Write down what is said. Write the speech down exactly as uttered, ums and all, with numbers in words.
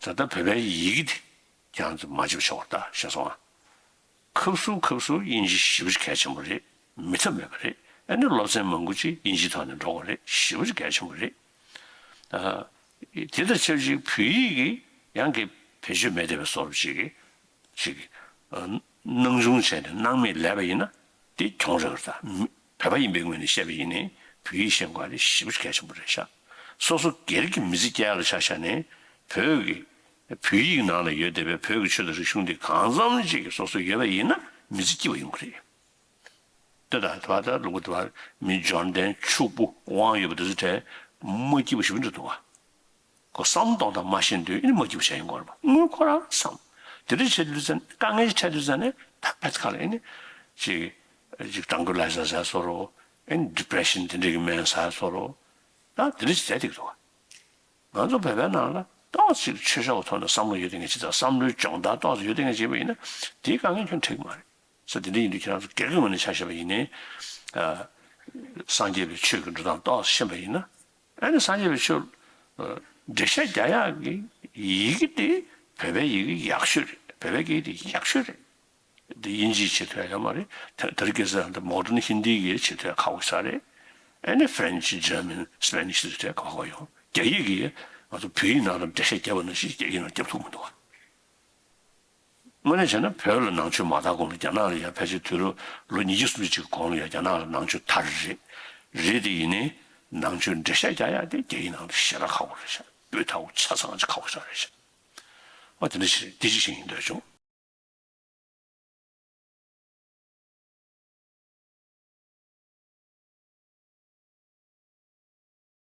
ད་ལྟ་བོད་པའི་ཡི་གེ་དེ་ཁྱེད་རང་ཚོ་མ་བརྗེད་པ་བྱེད་དགོས་རེད་ད། ཤེས་སོང་ཨ། ཁ་གསུམ་ཁ་གསུམ་དབྱིན་ཇི་ཞེ་པོ་ཅིག་གལ་ཆེན་པོ་རེད། མེད་ཐབས་མེད་པ་རེད། ཨ་ནི་སློབ་ཚན་མང་པོ་ཅིག་དབྱིན་ཇིའི་ཐོག་ནས་འགྲོ་དགོས་རེད། ཞེ་པོ་ཅིག་གལ་ཆེན་པོ་རེད། ཨ། དེ་དང་ཆབས་ཅིག་བོད་ཡིག་གི་ཡང་གི་བེད་སྤྱོད་མེད་བསྡད་པའི་བཟོ་འདྲ་ཅིག་གི་ཅིག་གི་ཨ། སྣང་ཆུང་བྱས་ནས་སྣང་མེད་ལབ་པ་ཡིན་ན་དེ་གྱོང་རག་རེད་ད། མི་བོད་པ་ཡིན་པའི་ངོས་ནས་བཤད་པ་ཡིན་ནའི་བོད་ཡིག་ཤེས་དགོས་པ་དེ་ཞེ་པོ་ཅིག་གལ་ཆེན་པོ་རེད་ཤག། སོ་སོ་སྒེར་གྱི་མི་ཚེ་སྐྱེལ་ཡག་ལ་ཆ་བཞག་ནས་བོད་ཀྱི་བོད་ཡིག་ནང་ལ་ཡོད་བསྡད་པའི་བོད་ཀྱི་ཆོས་དང་རིག་གཞུང་དེ་གང་འཚམ་ཅིག་གི་སོ་སོ་ཡོད་པ་ཡིན་ན་མི་ཚེ་སྐྱིད་པ་ཡོང་གི་རེད། ལྟོས་དང་དེ་བ་ད་ལུག་པ་དེ་བ་མི་འབྱོར་ལྡན་ཕྱུག་པོ་དབང་ཡོད་པ་དེ་ཚོ་གྲས་མ་སྐྱིད་པ་ཞེ་པོ་འདྲ་འདུག་བ། ཁོ་བསམ་གཏོང་སྟངས་མ་ཤེས་དུས་ཨེ་ནི་མ་སྐྱིད་པ་བྱས་ཡོང་གི་རེད་པ། དངུལ་ཁོ་རང་བསམ། དེ་འདྲ་བྱེད་དུས་ཙང་དཀའ་ངལ་ཅིག་འཕྲད་དུས་ཙང་ནས་ད་ཕེད་ཁ་ལ་ཨེ་ནི་ཅིག་ཅིག་ཀྲང་ཀུ་ལའི་ཛར་ཟ་བཟོ་འདྲ། ཨེ་ནི་ཌི་པི་རེ་ཤན་དེ་འདྲ་གི་སྨན་ཟ་བཟོ་འདྲ། ད་དེ་འདྲ་ཅིག་བྱས་བསྡད་ཀྱི་འདུག་བ། ང་ཚོ་བོད་པའི་ནང་ལ་ཏོག་ཙམ་ཆོས་ཕྱོགས་ཀྱི་ཐོག་ནས་བསམ་བློ་ཡོད་བསྡད་མཁན་ཅིག་དང་བསམ་བློའི་སྦྱོང་བརྡར་ཏོག་ཙམ་ཡོད་བསྡད་མཁན་ཅིག་ཡིན་པ་ཡིན་ན་དེའི་དཀའ་ངལ་ཁྱོན་འཕྲད་ཀྱི་མ་རེད། ས་དེ་འདྲ་ཡིན་དུས་ཁྱེད་རང་ཚོ་སྒེར་གྱི་ངོས་ནས་ཆ་བཞག་པ་ཡིན་ནའི། ཨ། སངས་རྒྱས་པའི་ཆོས་ཀྱི་འགྲོ་སྟངས་ཏོག་ཙམ་ཤེས་པ་ཡིན་ན། ཨ་ནི་སངས་རྒྱས་པའི་ཆོས། ཨ། འགྲེལ་བཤད་རྒྱག་ཡག་གི་ཡི་གེ་དེ་བོད་པའི་ཡི་གེ་ཡག་ཤོས་རེད། བོད་པའི་སྐད་ཡིག་དེ་ཡག་ཤོས་རེད། དེ་དབྱིན་ཇིའི་བྱེད་ཐུབ་ཡག་ཡོད་མ་རེད། དེ་དེ་རིང་ཁ་སང་འདི་མོ་ཌན་ཧིན་དི་གི་བྱེད་ཐུབ་ཡག་ཁག་པོ་ཞིག་རེད། ཨ་ནི་ཧྥ་རན་ཆི་ཇར་མན་སི་པེ་ནིཤ་བྱེད་ཐུབ་ཡག་ཁག་པོ་ཡོང་། རྒྱ་ཡིག་གིས་ང་ཚོ་བོད་ཡིག་ནང་ལ་འགྲེལ་བཤད་བརྒྱབ་པ་ནང་བཞིན་རྒྱ་ཡིག་ནང་བརྒྱབ་ཐུབ་མི་འདུག་བ། དངོས་གནས་བྱས་ན་བོད་ལ་ནང་ཆོས་མ་དར་གོང་ལ་རྒྱ་ནག་ལ་ཡང་ཕལ་ཆེར་དུས་རབས་ལོ་ཉིས་བརྒྱ་སུམ་ཅུ་ཅིག་གོང་ལ་ཡང་རྒྱ་ནག་ལ་ནང་ཆོས་དར་རེད། རེད་དེ་ཡིན་ནའི་ནང་ཆོས་འགྲེལ་བཤད་རྒྱག་ཡག་དེ་རྒྱ་ཡིག་ནང་དུ་ཞེ་དྲག་ཁག་པོ་རེད་ཤག། སྤུས་དག་པོ་ཆ་ཚང་ཅིག་ཁག་པོ་ཞེ་དྲག་རེད་ཤག། ཨ་དེ་འདྲ་ཞིག་རེད། དེ་གཅིག་བཤད་སྙིང་འདོད་བྱུང་།